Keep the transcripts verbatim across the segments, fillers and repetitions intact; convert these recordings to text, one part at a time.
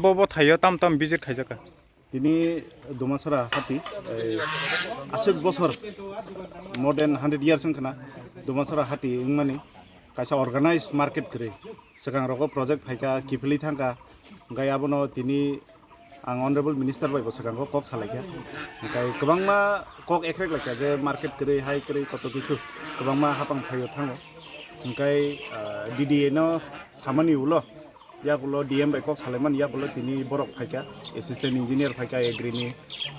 bo bo thaio tam tam visit khaijaka. Tini Dumasora hati, eh, aswk bosor, more than hundred years wngkhana Dumasora hati wngmani kaisa organized market kwrwi. Swkang rogo project phaikha, kiphilwi thangkha, hwnkhe abono tini ang honorable minister bai bo swkango kok salaikha. Hwnkhe kwbangma kok ekrek laikha je market kwrwi, hai kwrwi, koto kisu kwbangma hapang phaio thango. Hwnkhe, ah, D D A no samani ulo, yakulo D M bai kok salaimani, yakulo tini borok phaikha, assistant engineer phaikha agri ni,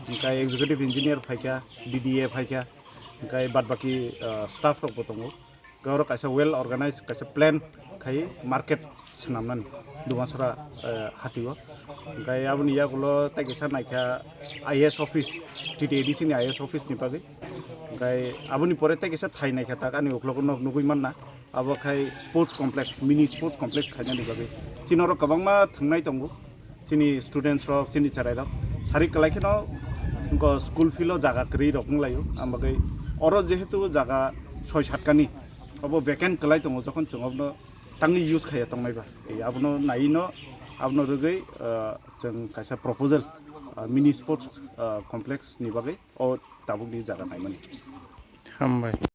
hwnkhe executive engineer phaikha, D D A phaikha, hwnkhe bad baki, ah, staff rok bo tongo. Hwnkhe oro kaisa well organized kaisa plan khai market swnamnani Dumasora, eh, hatio. Hwnkhe aboni yakulo tei kaisa naikha I A S office, T T A D C ni I A S office ni bagwi. Hwnkhe aboni pore tei kaisa thai naikha tak ani uklogo nok nugwi manna. Abo khai sports complex, mini sports complex khainani bagwi. Chini oro kwbangma thwngnai tongo. Chini students rok, chini cherai rok sari kwlai kheno wngkha school field o jaga kwrwi rok wnglaio. Ang bagwi oro jehetu jaga soi satkani obo vacant kwlai tongo, jokhon chwng obono tangwi use khaiya tongnai ba. Tei abono naiwi no abono rwgwi, ah, chwng kaisa proposal, ah, mini sports, ah, complex ni bagwi o tabukni jaga naimani. Hambai.